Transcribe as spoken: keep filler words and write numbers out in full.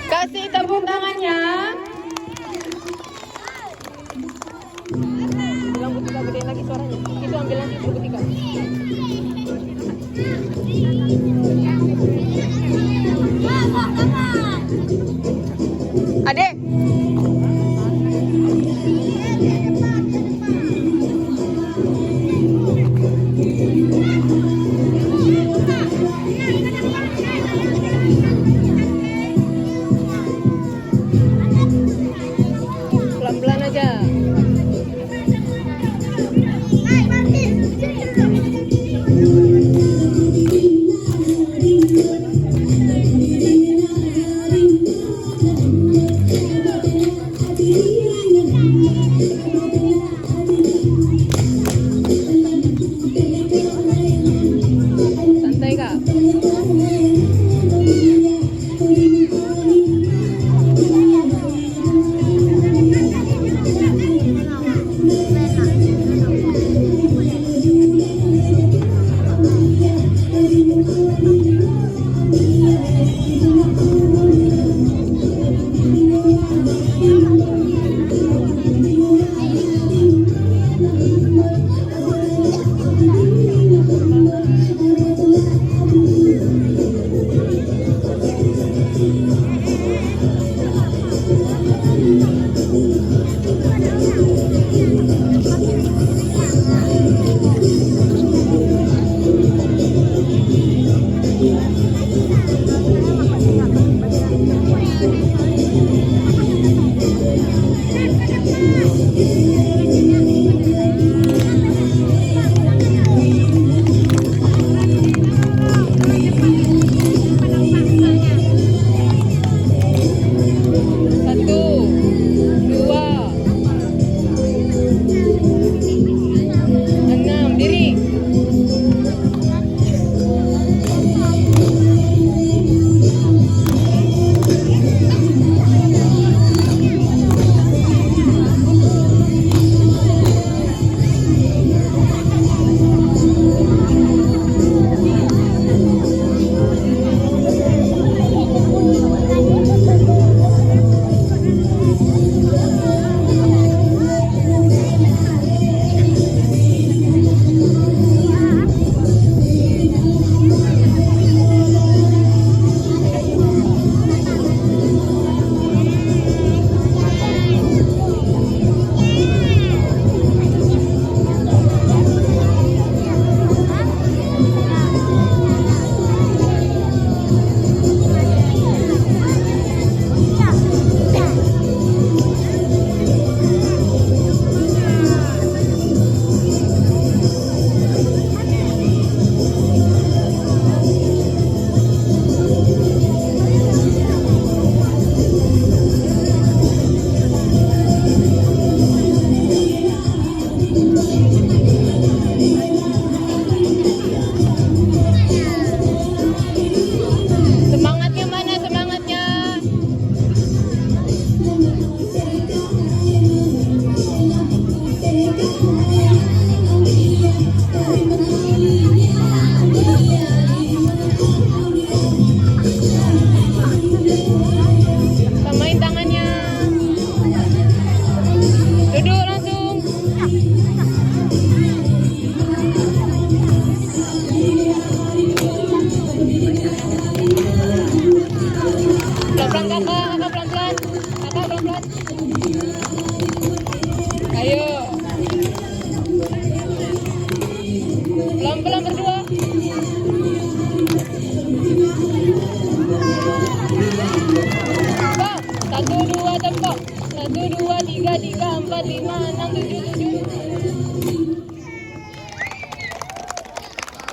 Kasih tepuk tangannya. Bilang bertiga gedein lagi suaranya. Itu ambil lagi bertiga. Adek. Pelan-pelan aja. Santai, Kak. Satu, dua, enam, diri. Semangatnya mana semangatnya? Pemain tangannya. Duduk langsung. Pelan-pelan, Kakak, Kakak, pelan-pelan. Kakak, pelan-pelan. Ayo. Pelan-pelan berdua. Bang, satu, dua, tembak. Satu, dua, tiga, tiga, empat, lima, enam, tujuh, tujuh.